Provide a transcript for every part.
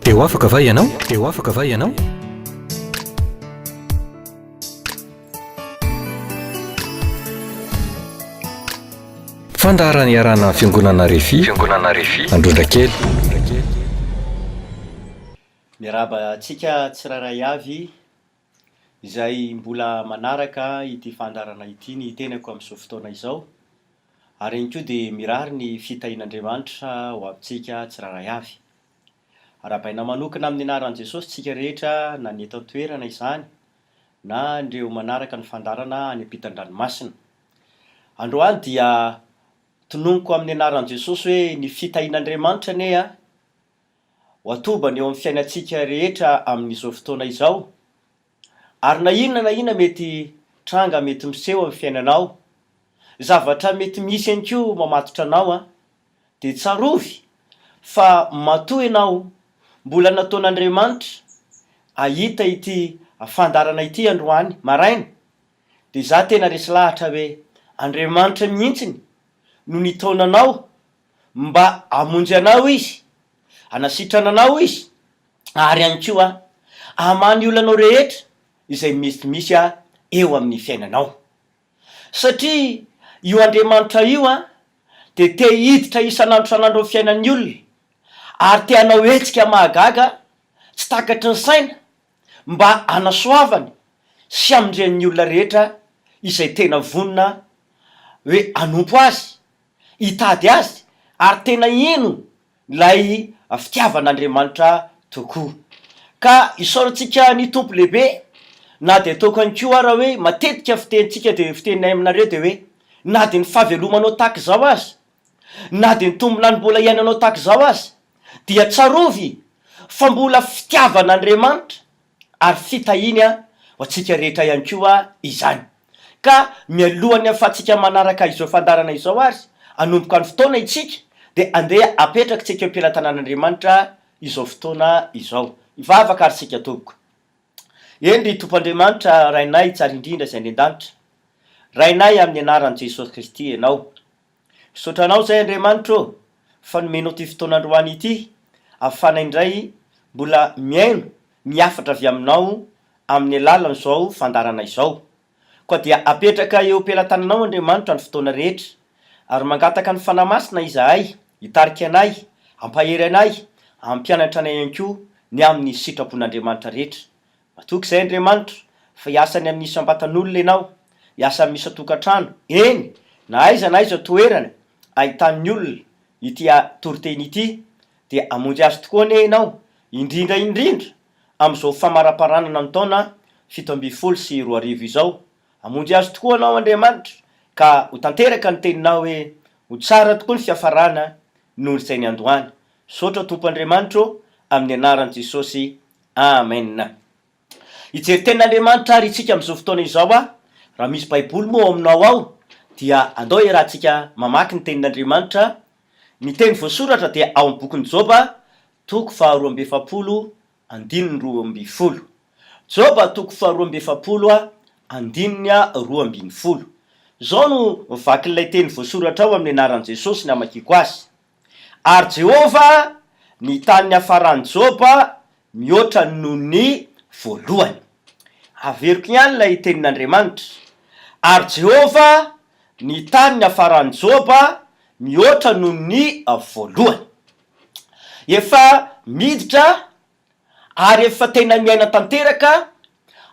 Te ho afaka va ianao? Te ho afaka va ianao? Fandaharana iarahana amin'ny Fiangonana Refi, Fiangonana Refi, Androndrakely. Miarahaba antsika tsirairay avy izay mbola manaraka ity fandaharana ity ny tenako amin'izao fotoana izao ary ihany koa dia mirary ny fitahian'Andriamanitra ho amintsika tsirairay avy. Arahabaina manokana amin'ny anaran'i Jesosy tsika rehetra na ny eto an-toerana izany na ireo manaraka ny fandaharana any ampitan-dranomasina. Androany dia tononiko amin'ny anaran'i Jesosy hoe ny fitahian'Andriamanitra anie a, ho atobany eo amin'ny fiainantsika rehetra amin'izao fotoana izao, ary na inona na inona mety tranga mety miseho amin'ny fiainanao, zavatra mety misy ihany koa mamatotra anao an, dia tsarovy fa matoa ianao mbola nataon'Andriamanitra ahita ity fandaharana ity androany maraina dia za tena resy lahatra hoe Andriamanitra mihitsiny no nitaona anao mba hamonjy anao Izy, hanasitrana anao Izy ary ihany koa hamaha ny olanao rehetra izay mety misy eo amin'ny fiainanao. Satria io Andriamanitra io an, dia te hiditra isan'andro isan'andro amin'ny fiainan'ny olona, ary te hanao hetsika mahagaga tsy takatry ny saina mba hanasoavany sy hamonjeny ny olona rehetra izay tena vonona hoe hanompo Azy, hitady Azy, ary tena hino Ilay fitiavan'Andriamanitra tokoa. Ka isaorantsika ny Tompo lehibe, na dia ataoko ihany koa ara hoe matetika fitenintsika dia fiteninay aminareo dia hoe na dia ny fahavelomanao tahaka izao aza, na dia ny tombon'andro mbola iainanao tahaka izao aza, dia tsarovy fa mbola fitiavan'Andriamanitra ary fitahiany ho antsika rehetra ihany koa izany. Ka mialohan'ny ahafahantsika manaraka izao fandaharana izao ary hanomboka ny fotoana itsika dia andeha apetrakitsika eo am-pelatanan'Andriamanitra izao fotoana izao. Hivavaka ary isika tompoko. Eny ry Tompo Andriamanitra Rainay tsara indrindra izay any an-danitra, Rainay amin'ny anaran'i Jesosy Kristy Ianao. Misaotra Anao izay Andriamanitra ô fa nomenao ity fotoana androany ity ahafahana indray mbola mihaino ny hafatra avy Aminao amin'ny alalan'izao fandaharana izao. Koa dia apetraka eo am-pelatananao Andriamanitra ny fotoana rehetra ary mangataka ny Fanahy Masina izahay hitarika anay, hampahery anay, hampianatra anay ihany koa ny amin'ny sitrapon'Andriamanitra rehetra. Matoky izay Andriamanitra fa hiasa any amin'ny isam-batan'olona ianao, hiasa amin'ny isan-tokantrano, eny, na aiza na aiza toerana ahitan'ny olona ity toriteny ity, dia hamonjy azy tokoa anie ianao, indrindra indrindra amin'izao famaraparanana ny taona 2017 izao. Hamonjy azy tokoa anao Andriamanitra, ka ho tanteraka ny teninao hoe, Ho tsara tokoa ny fiafarana noho izay niandohana. Misaotra Tompo Andriamanitra ô, amin'ny anaran'i Jesosy. Amen. Hijery tenin'Andriamanitra ary isika amin'izao fotoana izao a. Raha misy Baiboly moa ao aminao ao dia andao iarahantsika mamaky ny tenin'Andriamanitra. Ny teny voasoratra dia ao amin'ny bokin'i Joba toko faharoa amby efapolo andininy 12. Joba toko faharoa amby efapolo andininy 12. Izao no vakin'ilay teny voasoratra ao amin'ny anaran'i Jesosy ny hamakiako azy. Ary Jehovah nitahy ny niafaran'i Joba mihoatra noho ny voalohany. Averiko ihany ilay tenin'Andriamanitra. Ary Jehovah nitahy ny niafaran'i Joba mihoatra noho ny voalohany. Efa miditra ary efa tena miaina tanteraka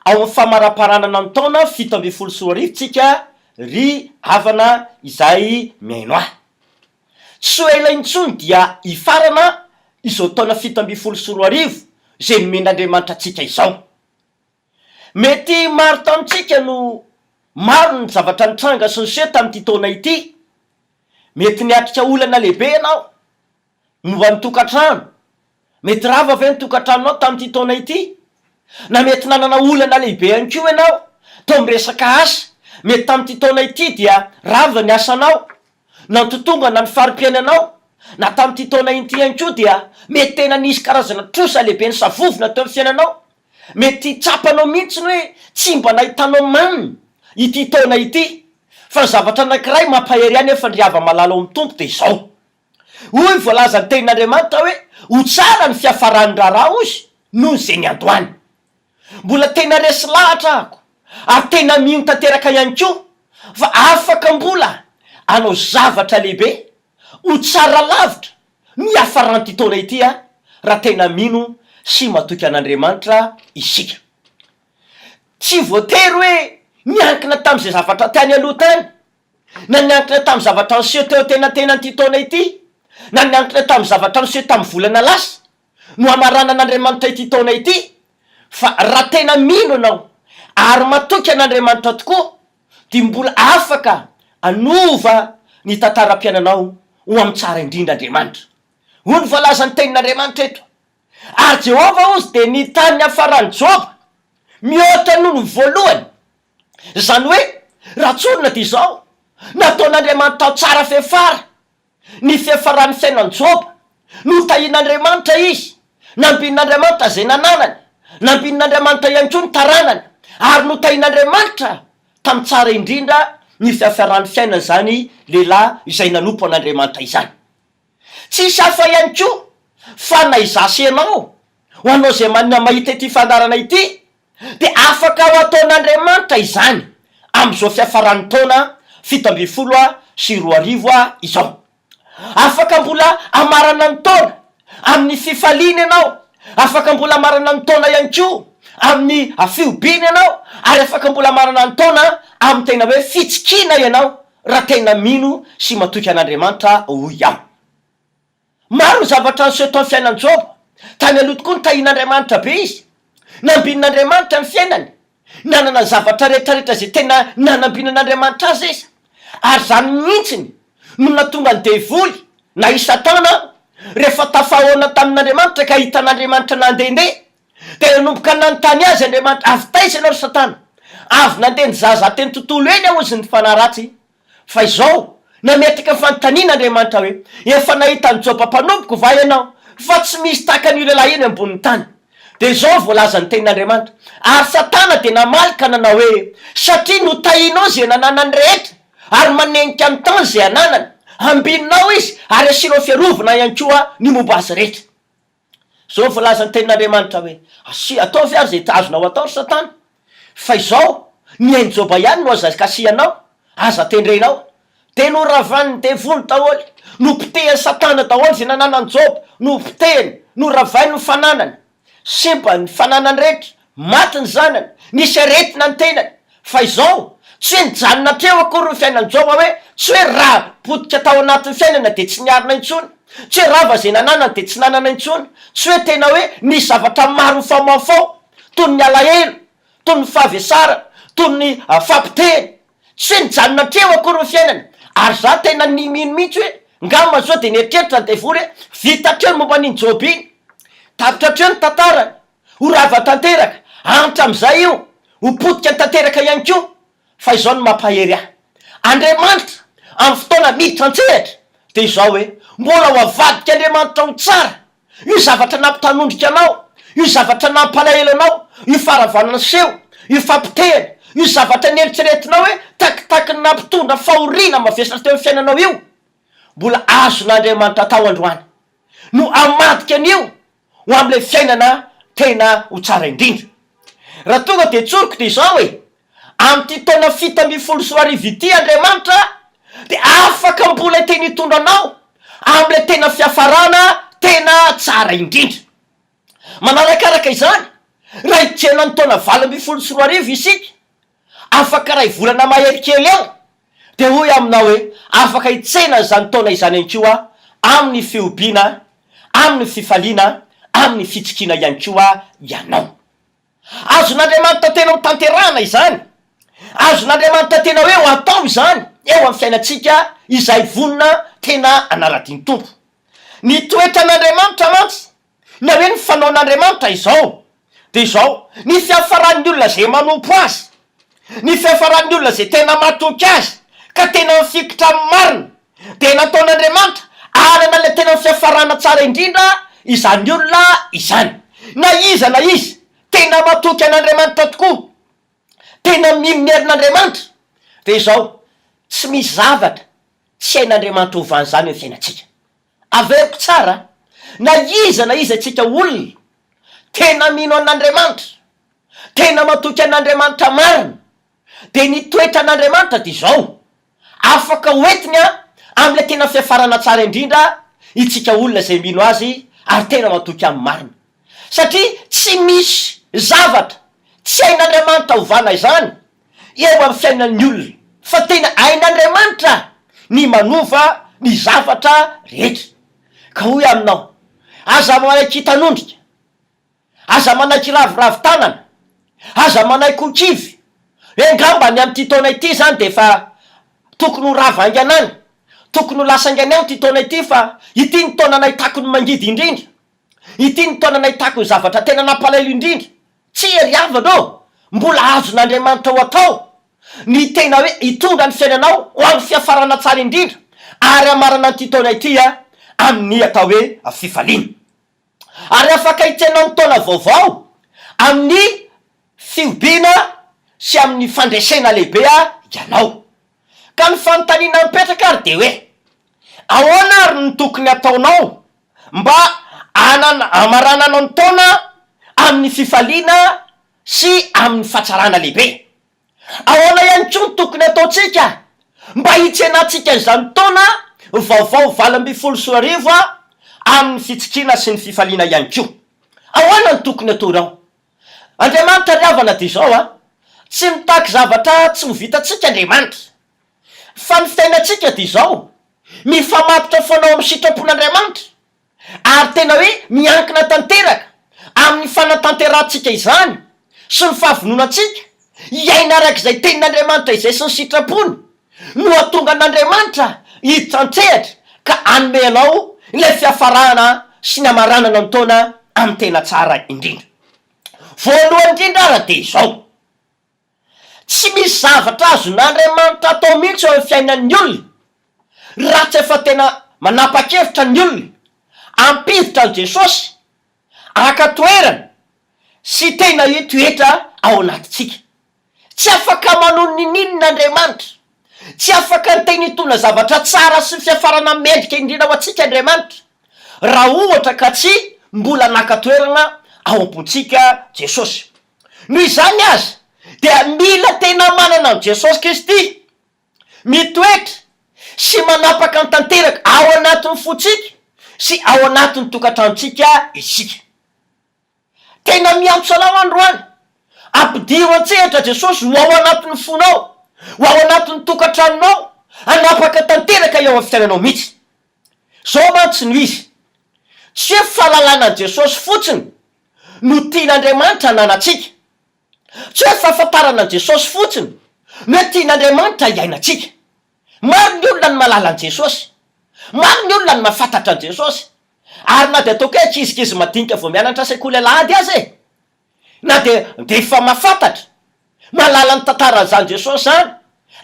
ao amin'ny famaraparanana ny taona 2017 tsika ry havana izay mihaino ahy. Tsy ho ela intsony dia hifarana izao taona 2017 izay nomen'Andriamanitra antsika izao. Mety maro tamintsika no maro ny zavatra nitranga sy niseho tamin'ity taona ity. Mety niatrika olana lehibe ianao momba ny tokantrano. Mety rava ve ny tokantranonao tamin'ity taona ity? Na mety nanana olana lehibe ihany koa ianao teo amin'ny resaka asa. Mety tamin'ity taona ity dia rava ny asanao, na ny totongana ny fari-piainanao. Na tamin'ity taona ity ihany koa dia mety tena nisy karazana trosa lehibe nisavovona teo amin'ny fiainanao. Mety tsapanao mihitsy ny hoe tsy mba nahitanao manina ity taona ity. Fa ny zavatra anankiray mampahery ahy nefa ry hava-malala ao amin'ny Tompo dia izao. Hoy ny voalazan'ny tenin'Andriamanitra hoe, Ho tsara ny fiafaran'ny raharaha hozy noho izay niandohany. Mbola tena resy lahatra ahako ary tena mino tanteraka ihany koa fa afaka mbola hanao zavatra lehibe ho tsara lavitra ny hiafaran'ity taona ity raha tena mino sy matoky an'Andriamanitra isika. Tsy voatery hoe niankina tamin'izay zavatra tany aloha tany, na niankina tamin'ny zavatra niseho teo antenatenan'ity taona ity, na niankina tamin'ny zavatra niseho tamin'ny volana lasa, no hamaranan'Andriamanitra ity taona ity, fa raha tena mino ianao ary matoky an'Andriamanitra tokoa, dia mbola afaka hanova ny tantaram-piainanao ho amin'ny tsara indrindra Andriamanitra. Hoy ny voalazan'ny Tenin'Andriamanitra eto, Ary Jehovah, hozy, dia nitahy ny hafaran'i Joba mihoatra noho ny voalohany. Izany hoe, raha tsorina dia izao, nataon'Andriamanitra ho tsara fiafara ny fiafaran'ny fiainan'i Joba. Notahian'Andriamanitra izy, nambinin'Andriamanitra izay nananany, nambinin'Andriamanitra ihany koa ny taranany, ary notahian'Andriamanitra tamin'ny tsara indrindra ny fiafaran'ny fiainan'izany lehilahy izay nanompo an'Andriamanitra izany. Tsisy hafa ihany koa fa na izaho sy ianao, ho anao izay manana mahita ity fandaharana ity, dia afaka ho ataon'Andriamanitra izany amin'izao fiafaran'ny taona 2017 izao. Afaka mbola hamarana ny taona amin'ny fifaliana ianao, afaka mbola hamarana ny taona ihany koa amin'ny fihobiana ianao, ary afaka mbola hamarana ny taona amin'ny tena hoe fitsikiana ianao raha tena mino sy matoky an'Andriamanitra hoy aho. Maro ny zavatra niseho tao amin'ny fiainan'i Joba. Tany aloha tokoa nitahian'Andriamanitra be izy. Nambinin'Andriamanitra ny fiainany. Nanana ny zavatra rehetrarehetra izay tena nanambinan'Andriamanitra azy izy. Ary izany mihitsy no nahatonga ny devoly na i Satana rehefa tafahaona tamin'Andriamanitra ka hitan'Andriamanitra nandehandeha dia nanomboka nanontany azy Andriamanitra, avy taiza ianao ry Satana? Avy nandeha nizahazaha teny tontolo eny aho hozy ny fanahy ratsy. Fa izao, nametraka fanontaniana Andriamanitra hoe, Efa nahita an'i Joba mpanompoko va ianao, fa tsy misy tahaka an'io lehilahy io eny ambonin'ny tany? Dia izao no voalazan'ny tenin'Andriamanitra, Ary Satana dia namaly ka nanao hoe, Satria notahinao izay nananany rehetra, ary manenika ny tany izay ananany, ambininao izy, ary asianao fiarovana ihany koa ny momba azy rehetra. Izao no voalazan'ny tenin'Andriamanitra hoe, Asio, ataovy ary izay azonao atao, ry Satana, fa izao, ny ain'i Joba ihany no aza kasihanao, aza tendrenao. Dia noravan'ny devoly daholo, nopotehin'i Satana daholo izay nananan'i Joba, nopotehiny, noravainy ny fananany. Simba ny fananany rehetra, maty ny zanany, nisy aretina ny tenany. Fa izao, tsy hoe nijanona hatreo akory ny fiainan'i Joba hoe, tsy hoe raha potika tao anatin'ny fiainana dia tsy niarina intsony, tsy hoe rava izay nananany dia tsy nanana intsony, tsy hoe tena hoe nisy zavatra maro nifamaofao, toy ny alahelo, toy ny fahavesarana, toy ny fampotehana. Tsy hoe nijanona hatreo akory ny fiainany. Ary za tena nimino mihitsy hoe ngamba zao dia nieritreritra ny devoly hoe vita hatreo ny momba an'iny Joba iny. Tapitra hatreo ny tantarany. Ho rava tanteraka. Antra amin'izay io. Ho potika tanteraka ihany koa. Fa izao no mampahery ahy. Andriamanitra, amin'ny fotoana miditra an-tsehatra, dia izao hoe, mbola ho avadik'Andriamanitra ho tsara Io zavatra nampitanondrika anao, io zavatra nampalahelo anao, io faharavana niseho, io fampotehana, io zavatra neritreretinao hoe takitakin'ny nampitondra fahoriana mavesatra teo amin'ny fiainanao io, mbola azon'Andriamanitra atao androany no hamadika an'io ho amin'ilay fiainana tena ho tsara indrindra. Raha tonga dia tsoriko dia izao e, Amin'ity taona 2017 ity Andriamanitra dia afaka mbola hiteny hitondra anao amin'ilay tena fiafarana tena tsara indrindra. Manarakaraka izany, raha hitrena ny taona 2018 isika, afaka iray volana mahery kely eo, dia hoy aho aminao hoe afaka hitsena an'izany taona izany ihany koa amin'ny fihobiana, amin'ny fifaliana, amin'ny fitsikiana ihany koa ianao. Azon'Andriamanitra tena ho tanterahana izany. Azon'Andriamanitra tena hoe ho atao izany eo amin'ny fiainantsika izay vonona tena hanara-dia ny Tompo. Ny toetran'Andriamanitra mantsy, na hoe ny fanaon'Andriamanitra izao, dia izao, ny fiafaran'ny olona izay manompo Azy, ny fiafaran'ny olona izay tena matoky Azy, ka tena mifikitra amin'ny marina, dia nataon'Andriamanitra hanana ilay tena fiafarana tsara indrindra izany olona izany. Na iza na iza tena matoky an'Andriamanitra tokoa, tena mino ny herin'Andriamanitra, dia izao, tsy misy zavatra tsy hain'Andriamanitra ovan'izany eo amin'ny fiainantsika. Averiko tsara, na iza na iza antsika olona tena mino an'Andriamanitra, tena matoky an'Andriamanitra marina, dia ny toetran'Andriamanitra dia izao, afaka hoentiny amin'ilay tena fiafarana tsara indrindra itsika olona izay mino Azy ary tena matoky Aminy marina. Satria tsy misy zavatra tsy hain'Andriamanitra ovana izany eo amin'ny fiainan'ny olona, fa tena hain'Andriamanitra ny manova ny zavatra rehetra. Ka hoy aho aminao, aza manaiky hitanondrika, aza manaiky hiraviravy tanana, aza manaiky ho kivy, hoe angamba ny amin'ity taona ity izany dia efa tokony ho rava haingana any, tokony ho lasa haingana any ity taona ity fa ity ny taona nahitako ny mangidy indrindra, ity ny taona nahitako ny zavatra tena nampalahelo indrindra. Tsia ry havana ô, mbola azon'Andriamanitra ho atao ny tena hoe hitondra ny fiainanao ho amin'ny fiafarana tsara indrindra ary hamarana an'ity taona ity amin'ny atao hoe fifaliana. Ary afaka hitsena ny taona vaovao amin'ny fihobiana sy amin'ny fandresena lehibe ianao. Ka ny fanontaniana mipetraka ary dia hoe, ahoana ary no tokony hataonao mba hanana hamarananao ny taona amin'ny fifaliana sy amin'ny fahatsarana lehibe? Ahoana ihany koa no tokony hataontsika mba hitsenantsika izany taona vaovao 2018 amin'ny fitsikiana sy ny fifaliana ihany koa? Ahoana no tokony hataonao? Andriamanitra ry havana dia izao an, tsy mitaky zavatra tsy ho vitantsika Andriamanitra. Fa ny fiainantsika dia izao, mifamatotra foana ao amin'ny sitrapon'Andriamanitra, ary tena hoe miankina tanteraka amin'ny fanatanterahantsika izany sy ny fahavononantsika hiaina araka izay tenin'Andriamanitra izay sy ny sitrapony no hahatonga an'Andriamanitra hiditra an-tsehatra ka hanome anao ilay fiafarana sy ny hamaranana ny taona amin'ny tena tsara indrindra. Voalohany indrindra ary dia izao, Tsy misy zavatra azon'Andriamanitra atao mihitsy eo amin'ny fiainan'ny olona raha tsy efa tena manapa-kevitra ny olona hampiditra an'i Jesosy haka toerana sy tena hitoetra ao anatintsika. Tsy afaka manao ninoninona Andriamanitra. Tsy afaka niteny hitondra zavatra tsara sy fiafarana mendrika indrindra ho antsika Andriamanitra raha ohatra ka tsy mbola naka toerana ao am-pontsika Jesosy. Noho izany aza dia mila tena manana an'i Jesosy Kristy mitoetra sy manapaka ny tanteraka ao anatin'ny fontsika sy ao anatin'ny tokantranontsika isika. Tena miantso anao androany. Ampidiro an-tsehatra Jesosy ho ao anatin'ny fonao, ho ao anatin'ny tokantranonao, hanapaka tanteraka eo amin'ny fiainanao mihitsy. Izao mantsy no izy, tsy hoe fahalalana an'i Jesosy fotsiny no tian'Andriamanitra hananantsika. Tsy hoe fahafantarana an'i Jesosy fotsiny no hoe tian'Andriamanitra hiainantsika. Maro ny olona no mahalala an'i Jesosy. Maro ny olona no mahafantatra an'i Jesosy. Ary na dia ataoko hoe ankizikizy madinika vao mianatra sekoly alahady aza e! Na dia dia efa mahafantatra, mahalala ny tantaran'izany Jesosy izany.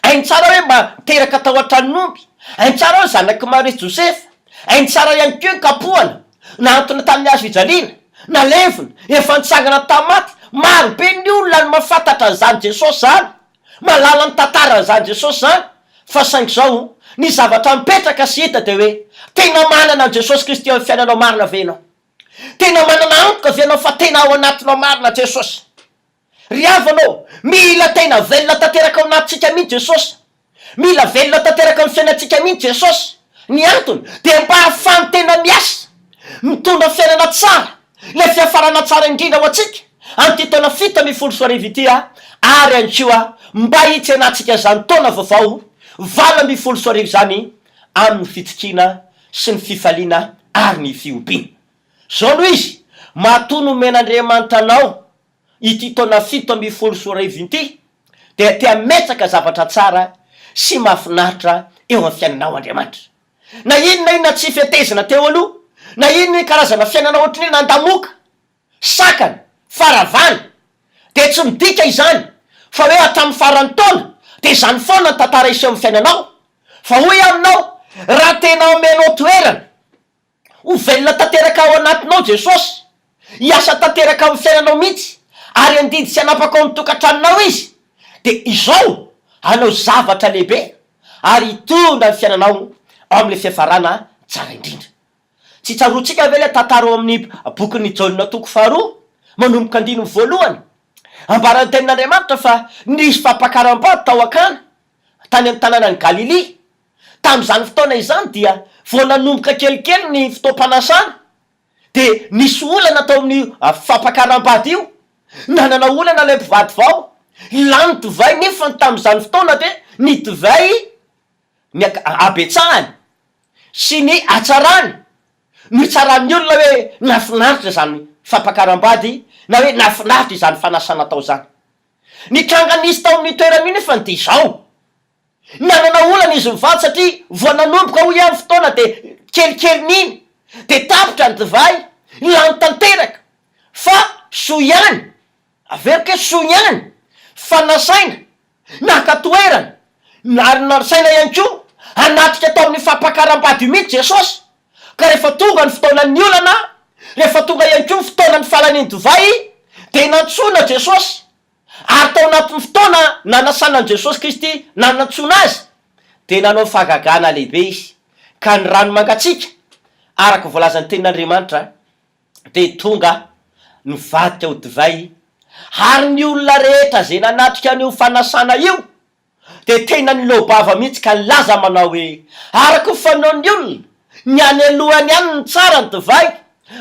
Hainy tsara hoe mba niteraka tao an-tranon'omby. Hainy tsara hoe zanak'i Maria sy Josefa. Hainy tsara ihany koa ny kapohana, nahantona tamin'ny hazo fijaliana, nalevina, efa nitsangana tamin'ny maty. Maro be ny olona no mahafantatra an'izany Jesosy izany. Mahalala ny tantaran'izany Jesosy izany, fa saingy izao, ny zavatra mipetraka sy hita dia hoe, tena manana an'i Jesosy Kristy eo amin'ny fiainanao marina ve ianao? Tena manana antoka ve ianao fa tena ao anatinao marina Jesosy? Ry havana ô, mila tena velona tanteraka ao anatintsika mihitsy Jesosy. Mila velona tanteraka amin'ny fiainantsika mihitsy Jesosy. Ny antony dia mba hahafahany tena miasa, mitondra fiainana tsara, ilay fiafarana tsara indrindra ho antsika amin'ity taona 2017 ity ary ihany koa mba hitsenantsika izany taona vaovao 2018 izany amin'ny fitsikiana sy ny fifaliana ary ny fihobiana. Izao no izy, matoa nomen'Andriamanitra anao ity taona 2017 ity dia te hametraka zavatra tsara sy mahafinaritra eo amin'ny fiainanao Andriamanitra. Na inona na inona tsy fetezina teo aloha, na inona karazana fiainana ohatry ny hoe nandamoka, sakana, faravana, dia tsy midika izany fa hoe hatramin'ny faran'ny taona dia izany foana ny tantara hiseho amin'ny fiainanao, fa hoy aho aminao, raha tena omenao toerana, Ho velona tanteraka ao anatinao Jesosy, hiasa tanteraka amin'ny fiainanao mihitsy, ary handidy sy hanapaka ao amin'ny tokantranonao Izy, dia izao hanao zavatra lehibe ary hitondra ny fiainanao ao amin'ilay fiafarana tsara indrindra. Tsy tsaroantsika ve ilay tantara ao amin'ny bokin'i Jaona toko faharoa, manomboka andininy voalohany? Ambaran'ny Tenin'Andriamanitra fa nisy fampakaram-bady tao Akana, tany amin'ny tanànan'i Galilia. Tamin'izany fotoana izany dia vao nanomboka kelikely ny fotoam-panasana, dia nisy olana tao amin'io fampakaram-bady io. Nanana olana ilay mpivady vao, lany divay nefa tamin'izany fotoana dia ny divay ny habetsahany sy ny hatsarany no hitsaran'ny olona hoe nahafinaritra izany fampakaram-bady na hoe nahafinaritra izany fanasana tao izany. Ny tranga nisy tao amin'io toerana io nefa dia izao, nanana olana izy mivady satria vao nanomboka hoy aho ny fotoana dia kelikelin'iny dia tapitra ny divay, lany tanteraka fa soa ihany, averiko hoe soa ihany fa nasaina Naka toerana, ary nasaina ihany koa hanatrika tao amin'ny fampakaram-bady io mihitsy Jesosy. Ka rehefa tonga ny fotoanan'ny olana, rehefa tonga ihany koa ny fotoanan'ny falanian-divay, dia nantsoina Jesosy. Ary tao anatin'ny fotoana nanasana an'i Jesosy Kristy nanantsoana Azy, dia nanao fahagagana lehibe Izy, ka ny rano mangatsiaka, araka ny voalazan'ny Tenin'Andriamanitra, dia tonga nivadika ho divay, ary ny olona rehetra izay nanatrika an'io fanasana io dia tena niloa-bava mihitsy ka nilaza manao hoe, Araka ny fanaon'ny olona, ny any alohany any no tsara ny divay,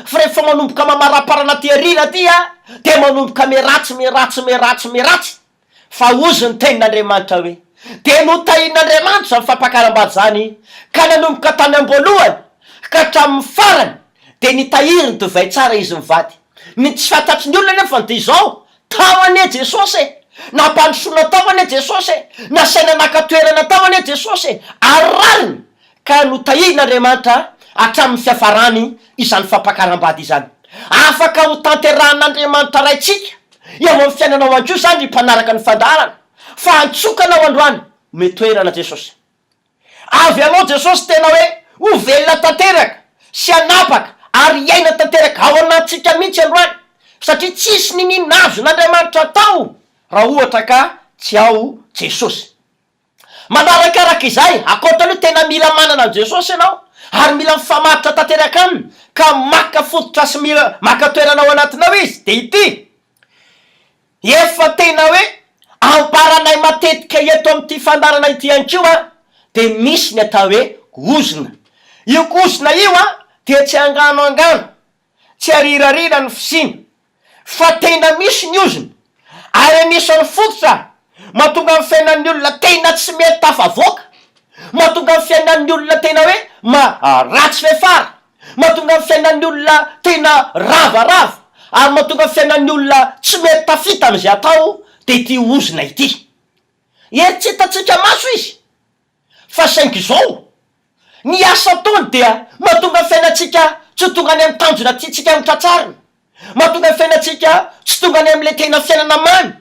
fa rehefa manomboka mamaraparana aty aoriana aty dia manomboka miharatsy, miharatsy, miharatsy, miharatsy. Fa hozy ny tenin'Andriamanitra hoe, Dia notahian'Andriamanitra izany fampakaram-bady izany, ka nanomboka tany am-boalohany ka hatramin'ny farany, dia nitahiry ny divay tsara izy mivady. Ny tsy fantatry ny olona anefa dia izao, tao anie Jesosy e! Nampandrosoana tao anie Jesosy e! Nasaina naka toerana tao anie Jesosy e! Ary rariny ka notahian'Andriamanitra hatramin'ny fiafarany izany fampakaram-bady izany. Afaka ho tanterahan'Andriamanitra Raintsika eo amin'ny fiainanao ihany koa izany ry mpanaraka ny fandaharana, fa antsokana anao androany, omeo toerana Jesosy. Avy anao Jesosy tena hoe ho velona tanteraka sy hanapaka ary hiaina tanteraka ao anatintsika mihitsy androany, satria tsisy niniana azon'Andriamanitra atao raha ohatra ka tsy ao Jesosy. Manarakaraka izay, ankoatra an'io, tena mila manana an'i Jesosy ianao, ary mila mifamatotra tanteraka Aminy, ka maka fototra sy mila maka toerana ao anatinao Izy, dia ity, efa tena hoe ambaranay matetika eto amin'ity fandaharana ity ihany koa, dia misy ny atao hoe ozona. Io ozona io dia tsy angano angano, Tsy arirarira ny fisiana fa tena misy ny ozona ary anisan'ny fototra mahatonga ny fiainan'ny olona tena tsy mety tafavoaka, mahatonga ny fiainan'ny olona tena hoe ma ratsy fiafara, mahatonga ny fiainan'ny olona tena ravarava ary mahatonga ny fiainan'ny olona tsy mety tafita amin'izay atao dia ity ozona ity. Hery tsy hitantsika maso izy. Fa saingy izao, ny asa ataony dia mahatonga ny fiainantsika tsy ho tonga any amin'ny tanjona tiantsika hotratrarina, mahatonga ny fiainantsika tsy tonga any amin'ilay tena fiainana mamy,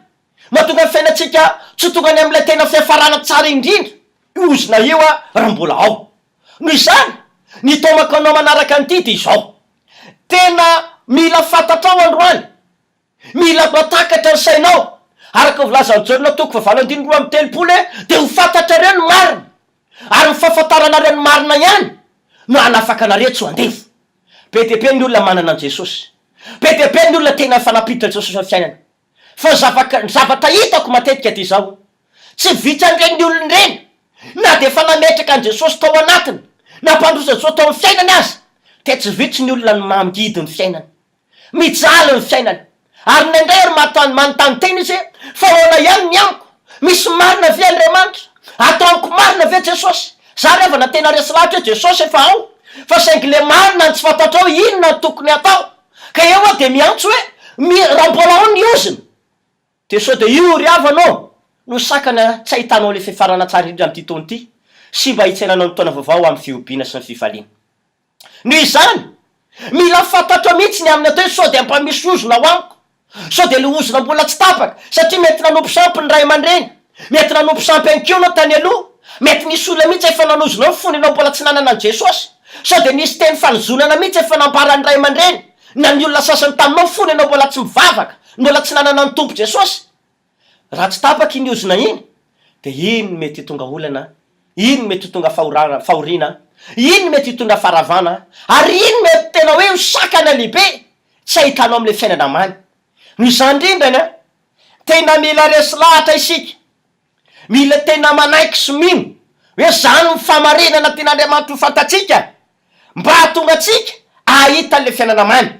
mahatonga ny fiainantsika tsy ho tonga any amin'ilay tena fiafarana tsara indrindra. Io ozona io raha mbola ao. Noho izany, ny taomako anao manaraka an'ity dia izao, tena mila fantatrao androany Mila matakatra ny sainao. Araka ny voalazan'i Jaona toko fahavalo andininy 32 hoe, Dia ho fantatrareo ny marina, ary ny fahafantaranareo ny marina ihany no hanafaka anareo tsy ho andevo. Be dia be ny olona manana an'i Jesosy. Be dia be ny olona tena efa nampiditra an'i Jesosy amin'ny fiainana. Fa ny zavaka, ny zavatra hitako matetika dia izao, tsy vitsy an'ireny olona ireny, na dia efa nametraka an'i Jesosy tao anatiny, nampandroso an'i Jesosy tao amin'ny fiainany aza, dia tsy vitsy ny olona no mangidy ny fiainany. Mijaly ny fiainany. Ary indraindray ary mahatany manontany tena izy hoe, fa ahoana ihany ny amiko? Misy marina ve Andriamanitra? Ato amiko marina ve Jesosy? Za ry havana tena resy lahatra hoe Jesosy efa ao, fa saingy le marina no tsy fantatrao hoe inona no tokony hatao. Ka eo aho dia miantso hoe, mi, raha mbola ao ny ozona, dia sao dia io ry havana ô, no sakana tsy ahitanao le fiafarana tsara indrindra amin'ity taona ity, sy mba hitsenanao ny taona vaovao amin'ny fihobiana sy ny fifaliana. Noho izany, mila fantatrao mihitsy ny amin'ny atao hoe sao dia mba misy ozona ao amiko, sao dia ilay ozona mbola tsy tapaka, satria mety nanompo sampy ny ray aman-dreny, mety nanompo sampy ihany koa ianao tany aloha, mety nisy olona mihitsy efa nanozona anao fony ianao mbola tsy nanana an'i Jesosy, sao dia nisy teny fanozonana mihitsy efa nambaran'ny ray aman-dreny na ny olona sasany taminao fony ianao mbola tsy mivavaka, mbola tsy nanana ny Tompo Jesosy. Raha tsy tapaka iny ozona iny dia iny no mety ho tonga olana, iny no mety ho tonga fahorana, fahoriana. Iny mety hitondra faharavana, ary iny mety tena hoe ho sakana lehibe tsy ahitanao amin'ilay fiainana mamy. Noho izany indrindra an, tena mila resy lahatra isika, mila tena manaiky sy mino hoe izany no fahamarinana tian'Andriamanitra ho fantatsika mba hahatonga antsika hahita an'ilay fiainana mamy.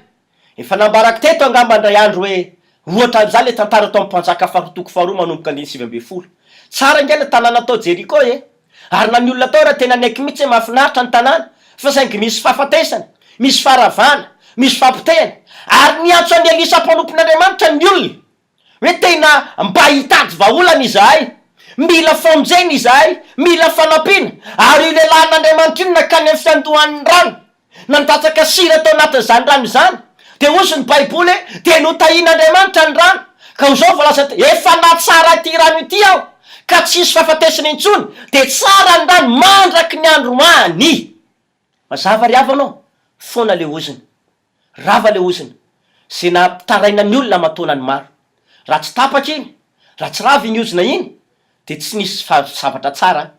Efa nambarako teto angamba indray andro hoe ohatra an'izany ilay tantara tao amin'ny Mpanjaka faharoa toko faharoa manomboka andininy 19. Tsara ange ilay tanàna tao Jeriko e! Ary na ny olona tao ary tena niaiky mihitsy hoe mahafinaritra ny tanàna fa saingy misy fahafatesana, misy faharavana, misy fampotehana. Ary niantso an'i Elisa mpanompon'Andriamanitra ny olona hoe tena mba hitady vahaolana izahay, mila famonjena izahay, mila fanampiana. Ary io lehilahin'Andriamanitra io no nankany amin'ny fiandohan'ny rano. Nandatsaka sira tao anatin'izany rano izany. Dia hozy ny Baiboly hoe, Dia notahian'Andriamanitra ny rano. Ka ho izao voalaza eto, Efa nahatsara ity rano ity aho, ka tsy hisy fahafatesana intsony. Dia tsara ny rano mandraky ny androany. Mazava ry havana ô, foana ilay ozona. Rava ilay ozona. Izay nampitaraina ny olona aman-taonany maro. Raha tsy tapaka iny, raha tsy rava iny ozona iny, dia tsy nisy zavatra tsara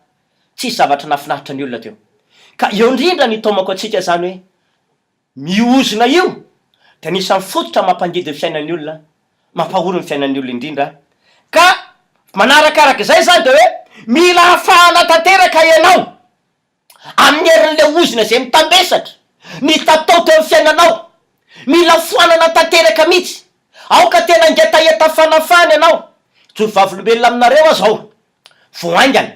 Tsisy zavatra nahafinaritra ny olona teo. Ka eo indrindra no itaomako antsika izany hoe miozona io dia anisan'ny fototra mampangidy ny fiainan'ny olona, mampahory ny fiainan'ny olona indrindra. Ka manarakaraka izay izany dia hoe mila afahana tanteraka ianao amin'ny herin'ilay ozona izay mitambesatra, mitatao teo amin'ny fiainanao. Mila foanana tanteraka mihitsy. Aoka tena hangetaheta fanafahana ianao. Hijoro vavolombelona aminareo aho izao. Vao haingana,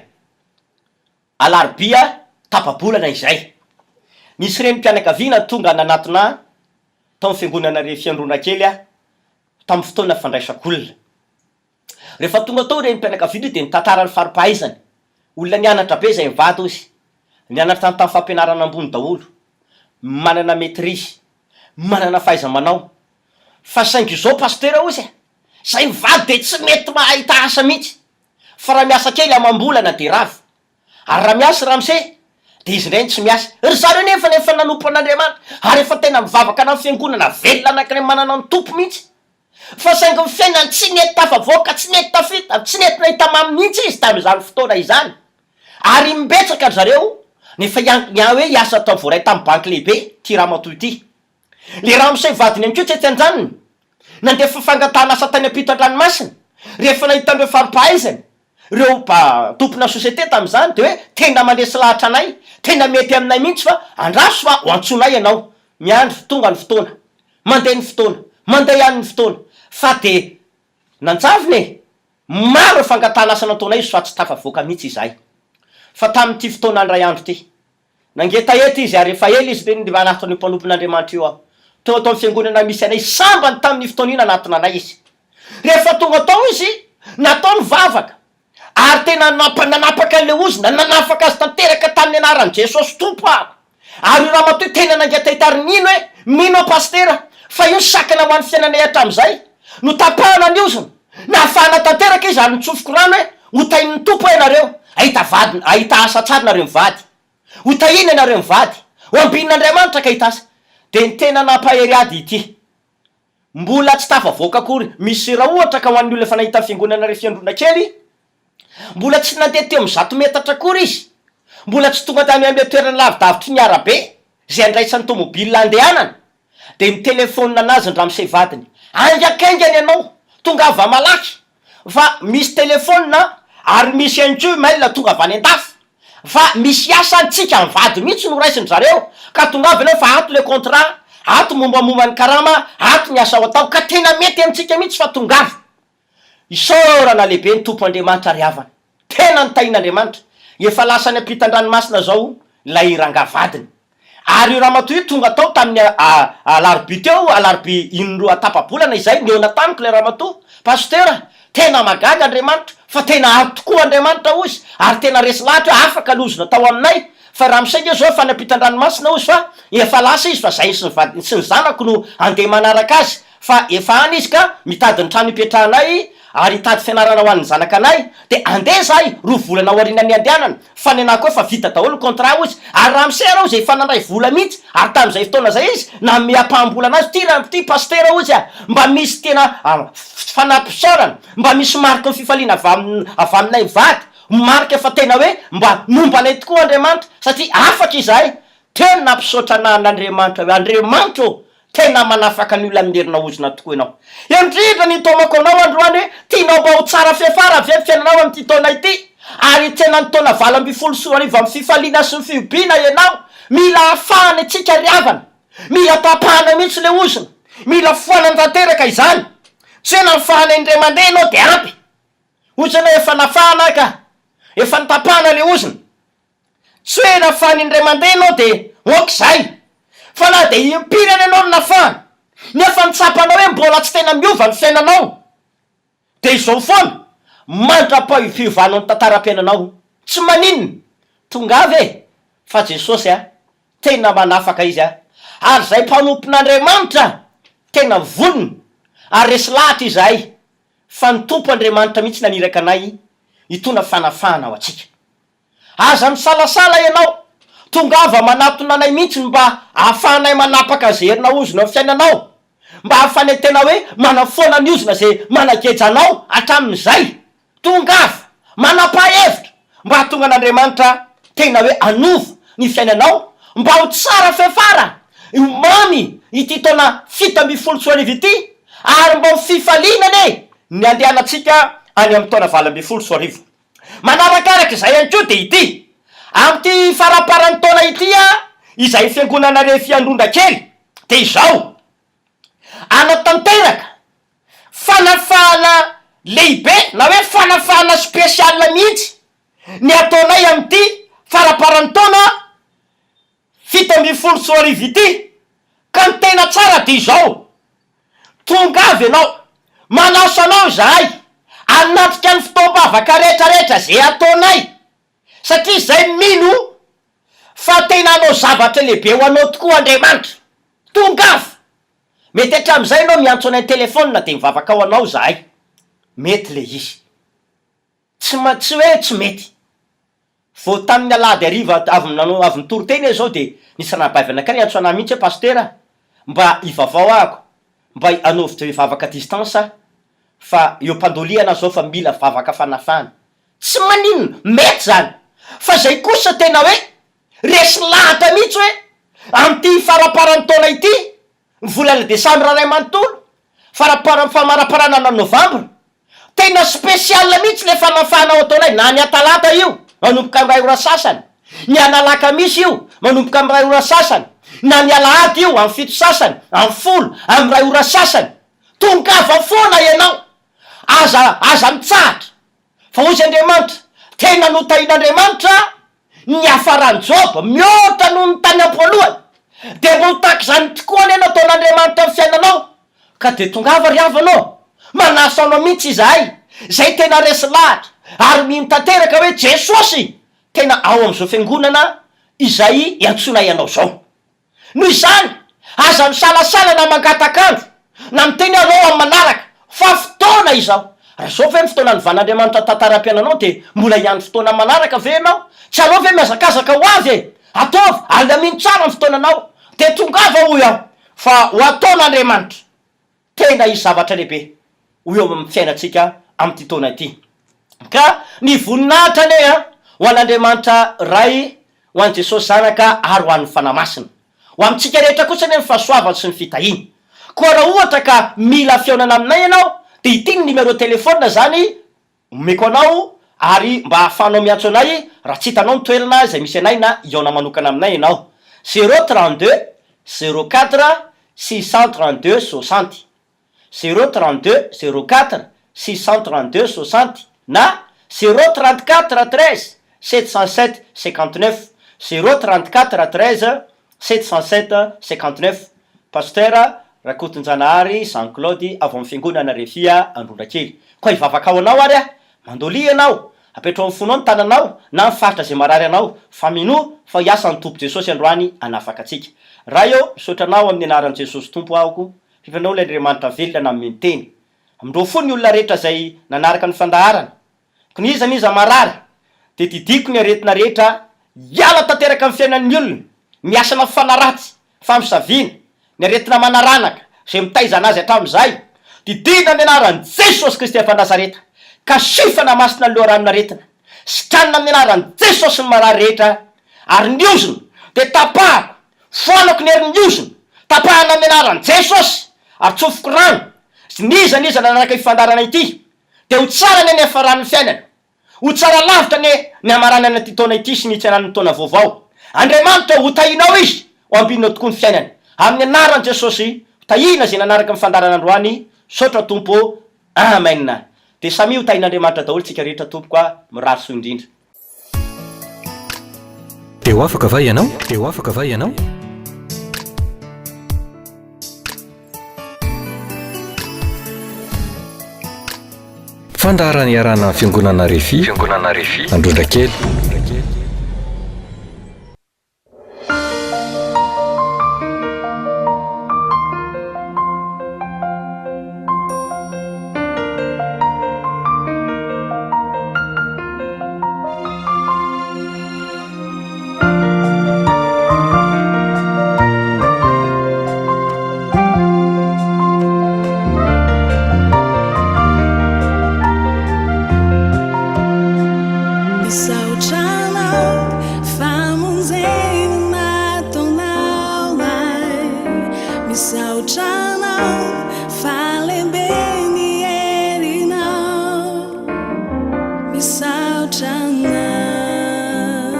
alarobia tapa-bolana izay, nisy renim-pianakaviana tonga nanatona ahy tao amin'ny fiangonana Refiandrona kely aho tamin'ny fotoana fandraisako olona. Rehefa tonga tao io renim-pianakaviana io dia nitantara ny fari-pahaizany. Olona nianatra be izay mivady hozy. Nianatra tany tamin'ny fampianarana ambony daholo. Manana maitrise. Manana fahaiza-manao. Fa saingy izao pasitera hozy e! Zay mivady dia tsy mety mahita asa mihitsy fa raha miasa kely amam-bolana dia rava. Ary raha miasa ramose dia izy indray no tsy miasa. Ry zareo nefa efa nanompo an'Andriamanitra ary efa tena mivavaka ana fiangonana velona anankiray manana ny Tompo mihitsy. Fa saingy ny fiainany tsy nety tafavoaka, tsy nety tafita, tsy nety nahita mamy mihitsy izy tamin'izany fotoana izany. Ary imbetsaka ry zareo no efa hoe hiasa tao voaray tamin'ny banky lehibe ity ramatoa ity. Le ramose vadiny ihany koa tsy etsy an-daniny, nandefa fangatahana asa tany am-pitan-dranomasina, rehefa nahita an'ireo fari-pahaizany, ireo tompona société tamin'izany dia hoe tena mandresy lahatra anay, tena mety aminay mihitsy fa andraso fa ho antsoinay ianao, miandry, tonga ny fotoana, mandeha ny fotoana, mandeha ihany ny fotoana, fa dia nanjavona e! Maro ireo fangatahana asa nataonay izy fa tsy tafavoaka mihitsy izahay. Fa tamin'ity fotoana indray andro ity, Nangetaheta izy ary efa ela izy nony nanatona io mpanompon'Andriamanitra io aho. Teo ato amin'ny fiangonana misy anay, sambany tamin'io fotoana io nanatona anay izy. Rehefa tonga tao izy, natao ny vavaka, ary tena nanapaka an'ilay ozona, nanafaka azy tanteraka tamin'ny anaran'i Jesosy Tompo aho. Ary io ramatoa io tena nangetaheta ary nino hoe, mino aho pasitera, fa io ny sakana ho an'ny fiainanay hatramin'izay. Notapahana ny ozona, nafahana tanteraka izy ary nitsofiko rano hoe, ho tahin'ny Tompo ianareo, hahita vady, hahita asa tsara nareo mivady. Ho tahiana ianareo mivady. Ho ambinin'Andriamanitra ka hita asa. Dia ny tena nampahery ahy dia ity. Mbola tsy tafavoaka akory. Misy raha ohatra ka ho an'ny olona efa nahita ny fiangonana Refiandrona kely, mbola tsy nandeha teo amin'ny 100 metatra akory izy. Mbola tsy tonga tany amin'ilay toerana lavidavitry ny arabe izay andraisan'ny tomobilina handehanana. Dia nitelefaonina anazy ny ramose vadiny. Haingankaingana ianao, tongava malaky fa misy telefaonina ary misy ihany koa mail tonga avy any an-dafy fa misy asa any tsika mivady mihitsy no raisin-dry zareo ka tongava ianao fa ato le contrat, ato mombamomba ny karama, ato ny asa ho atao ka tena mety amintsika mihitsy fa tongava. Isaorana lehibe ny Tompo Andriamanitra ry havana. Tena notahin'Andriamanitra. Efa lasa any ampitan-dranomasina zao ilay rangahy vadiny. Ary io ramatoa io tonga tao tamin'ny alarobia teo, alarobia inroa tapa-bolana izay, nihaona tamiko ilay ramatoa, Pasteur, tena mahagaga Andriamanitra, fa tena ato tokoa Andriamanitra hozy, ary tena resy lahatra hoe afaka ny ozona tao aminay, fa ramose nge zao efa any ampitan-dranomasina hozy fa efa lasa izy fa zay sy ny vadiny sy ny zanako no andeha manaraka azy, fa efa any izy ka mitady ny trano hipetrahanay ary hitady fianarana ho an'ny zanakanay dia andeha izahay roa volana aorianan'ny handehanana fa ny anah koa efa vita daholo ny contrat hozy ary ramose ara hozy efa nandray vola mihitsy ary tamin'izay fotoana izay izy nanome ampaham-bolana azy ty ra ty pasitera hozy a mba misy tena fanampisaorana mba misy mariky ny fifaliana avy amin avy aminay mivady. Marika fa tena hoe mba momba anay tokoa Andriamanitra satria afaka izahay. Teo no nampisaotra anah an'Andriamanitra hoe, Andriamanitra ô, tena manafaka ny olona amin'ny herina ozona tokoa Ianao. Indrindra ny nitaomako anao androany hoe, tianao mba ho tsara fiafara ve ny fiainanao amin'ity taona ity? Ary hitsena ny taona 2018 amin'ny fifaliana sy ny fihobiana ianao? Mila afahana isika ry havana. Mila tapahana mihitsy ilay ozona. Mila foanana tanteraka izany. Tsy hoe nafahana indray mandeha ianao dia ampy. Hoy izy hoe efa nafahana aho ka. Efa notapahana ilay ozona. Tsy hoe nafahana indray mandeha ianao dia ok izay. Fa na dia impiry ary ianao no nafahana, nefa ny tsapanao hoe mbola tsy tena miova ny fiainanao, dia izao foana, mandra-piovanao ny tantaram-piainanao. Tsy maninona. Tongava e! Fa Jesosy a, tena manafaka Izy a! Ary izay mpanompon'Andriamanitra tena vonona ary resy lahatra izahay fa ny Tompo Andriamanitra mihitsy naniraka anay hitondra fanafahana ho antsika. Aza misalasala ianao, tongava manatona anay mihitsy mba ahafahanay manapaka izay herina ozona eo amin'ny fiainanao, mba ahafahanay tena hoe manafoana ny ozona izay manageja anao hatramin'izay. Tongava, manapaha hevitra mba hahatonga an'Andriamanitra tena hoe hanova ny fiainanao mba ho tsara fiafara, ho mamy ity taona 2017 ity ary mba ho fifaliana anie ny handehanantsika any amin'ny taona 2018. Manarakaraka izay ihany koa dia ity, amin'ity faramparan'ny taona ity izay fiangonana Refi Androndrakely dia izao, hanatanteraka fanafahana lehibe na hoe fanafahana spécial mihitsy ny ataonay amin'ity faramparan'ny taona 2017 ity, ka ny tena tsara dia izao, tongava ianao, manasa anao izahay hanatrika ny fotoam-bavaka rehetrarehetra izay ataonay, satria izay mino fa tena hanao zavatra lehibe ho anao tokoa Andriamanitra. Tongava! Mety hatramin'izay ianao miantso anay an-telefaonina dia mivavaka ho anao izahay. Mety ilay izy. Tsy ma- tsy hoe tsy mety. Vao tamin'ny alahady hariva avy nanao avy nitory teny aho izao dia nisy ranabavy anankiray niantso anah mihitsy hoe Pasitera mba ivavao ahako, mba anaovy vavaka à distance aho fa eo am-pandoliana aho izao fa mila vavaka fanafahana. Tsy maninona, mety izany. Fa izay kosa tena hoe resy lahatra mihitsy hoe amin'ity faramparan'ny taona ity, ny volana desambra iray manontolo, faramparan'ny famaraparanana novambra, tena spécial mihitsy ilay fanafahana ao ataonay, na ny atalata io manomboka amin'ny iray ora sasany, ny analakamisy io manomboka amin'ny iray ora sasany, na ny alahady io amin'ny fito sasany, amin'ny folo, amin'ny iray ora sasany. Tongava foana ianao. Aza aza mitsahatra. Fa hozy Andriamanitra, tena notahin'Andriamanitra ny niafaran'i Joba mihoatra noho ny tany am-poalohany. Dia mba ho tahaka izany tokoa anie no ataon'Andriamanitra amin'ny fiainanao. Ka dia tongava ry havana ô! Manasa anao mihitsy izahay, izay tena resy lahatra ary mino tanteraka hoe Jesosy tena ao amin'izao fiangonana izay iantsoanay anao izao. Noho izany, aza misalasala na mangatak'andro, na miteny alou amin'ny manaraka, fa fotoana izao. Raha izao ve ny fotoana anovan'Andriamanitra ny tantaram-piainanao dia mbola hiandry fotoana manaraka ve ianao? Tsy alou ve mihazakazaka ho avy e? Ataovy, alamino tsara ny fotoananao, dia tongava hoy aho, fa ho ataon'Andriamanitra. Tena hisy zavatra lehibe ho eo amin'ny fiainantsika amin'ity taona ity. Ka ny voninahitra anie an, ho an'Andriamanitra Ray, ho an'i Jesosy Zanaka ary ho an'ny Fanahy Masina. Ho amintsika rehetra kosa anie ny fahasoavany sy ny fitahiany. Koa raha ohatra ka mila fihaonana aminay ianao dia ity ny numéro téléphone izany omeko anao ary mba ahafahanao miantso anay raha tsy hitanao ny toerana izay misy anay na hihaona manokana aminay ianao. Zéro 32 04 632 60 Zéro 32 04 632 60 na zéro 34 13 707 59 Zéro 34 13 707 59 Pasteur Rakotonjanahary Jean Claude avy ao amin'ny Fiangonana Refia Androndrakely. Koa hivavaka ho anao ary aho. Mandolia ianao, apetraho amin'ny fonao ny tananao na ny faritra izay marary anao, fa minoa fa hiasa ny Tompo Jesosy androany hanafaka antsika. Ray ô, misaotra Anao amin'ny anaran'i Jesosy Tompo aho, F'ianao ilay Andriamanitra velona nanome ny teny. Amindreo fo ny olona rehetra izay nanaraka ny fandaharana. Ko n'iza n'iza marary, dia didiako ny aretina rehetra hiala tanteraka amin'ny fiainan'ny olona, ny asana fanahy ratsy, famosaviana, ny aretina manaranaka izay mitaiza anazy hatramin'izay, didiana amin'ny anaran'i Jesosy Kristy avy Nazareta, ka sifana masina ny loharanon'aretina. Sitranina amin'ny anaran'i Jesosy ny marary rehetra ary ny ozona dia tapahako, foanako ny herin'ny ozona, tapahana amin'ny anaran'i Jesosy ary tsofiko rano, n'iza n'iza nanaraka io fandaharana ity dia ho tsara anie ny hiafaran'ny fiainana. Ho tsara lavitra anie ny hamaranana ity taona ity sy ny hitsenan'ny taona vaovao. Andriamanitra ô, ho tahianao izy, ho ambininao tokoa ny fiainany. Amin'ny anaran'i Jesosy, ho tahiana izay nanaraka ny fandaharana androany. Misaotra Tompo ô. Amen. Dia samia ho tahin'Andriamanitra daholo tsika rehetra tompoko a, mirary soa indrindra. Dia ho afaka va ianao? Dia ho afaka va ianao? Fandaharana iarahana amin'ny Fiangonana Refi, Fiangonana Refi, Androndrakely. Misaotra anao famonjena nataonao ahy. Misaotra anao fa lehibe ny herinao. Misaotra anao,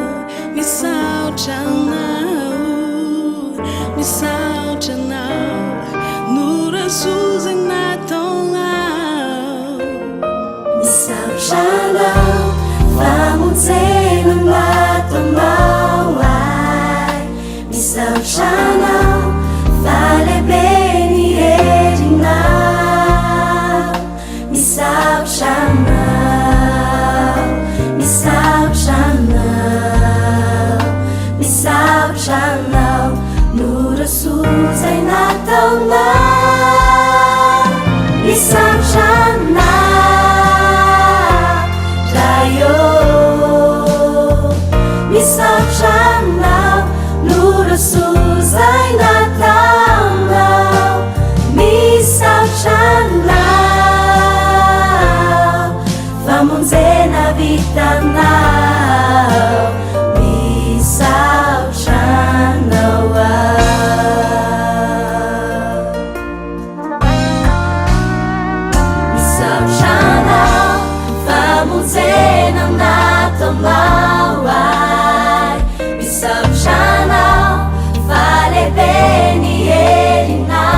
misaotra anao, misaotra anao noho ireo soa izay nataonao. Misaotra anao famonjena nataonao ahy. Misaotra anao fa lehibe ny herinao. Misaotra anao, misaotra anao, misaotra anao noho ireo soa izay nataonao. Misaotra anao, Ray ô. Misaotra anao noho ireo soa izay nataonao. Misaotra anao famonjena vitanao. Misaotra anao aho. Misaotra anao famonjena nataonao ahy. Misaotra anao fa lehibe ny herinao.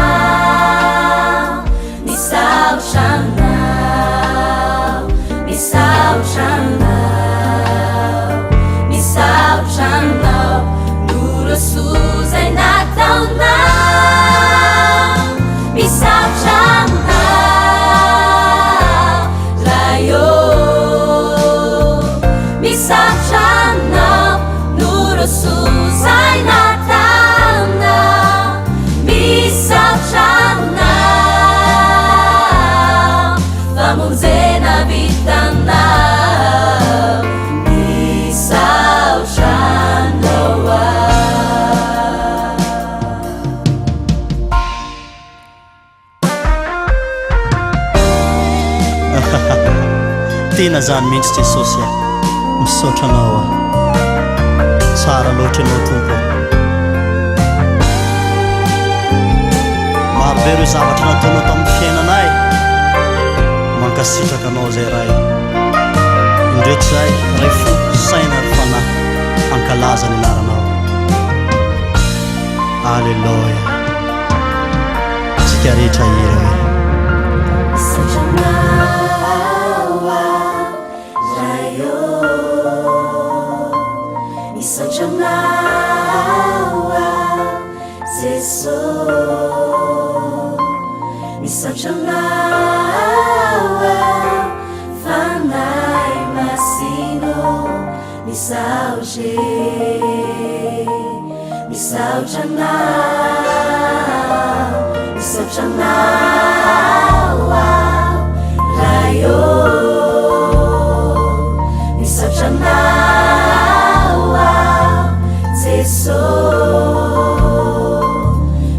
Misaotra anao, misaotra anao, misaotra anao noho ireo soa izay nataonao. Misaotra anao, Ray ô. Misaotra anao noho ireo soa izay nataonao. Misaotra anao, famonjena vitanao. Misaotra anao aho. Tena zany mihitsy Jesosy a! Misaotra Anao aho. Tsara loatra Ianao Tompo a! Maro be ireo zavatra nataonao tamin'ny fiainanay. Mankasitraka Anao izay Ray. Indreto izahay, Ray fo, saina ary fanahy, hankalaza ny anaranao. Aleloia. Tsika rehetra hira hoe. Misaotra anao aho Ray ô. Misaotra anao aho Jeso. Misaotra anao aho Fanahy Masina ô. Misaotra e, misaotra anao, misaotra anao aho Ray ô, misaotra anao aho Jeso,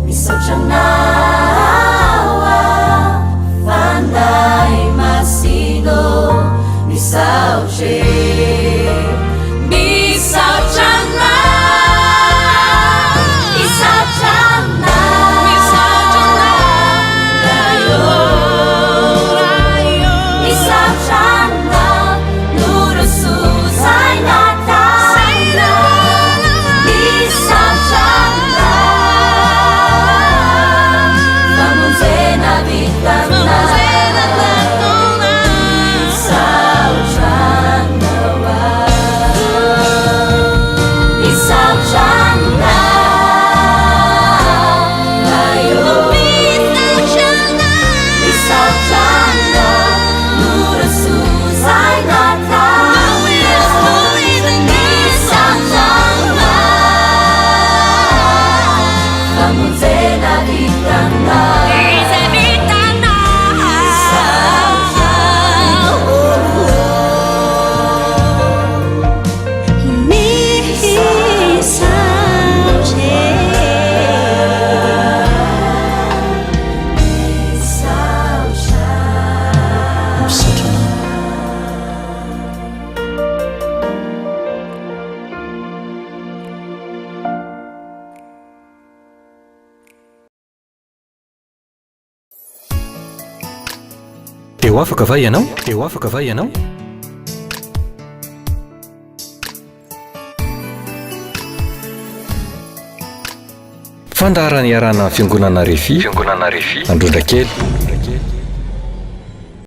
misaotra anao aho Fanahy Masina ô, misaotra e. Dia ho afaka va ianao? Dia ho afaka va ianao? Fandaharana iarahana amin'ny Fiangonana Refi, Fiangonana Refi, Androndrakely.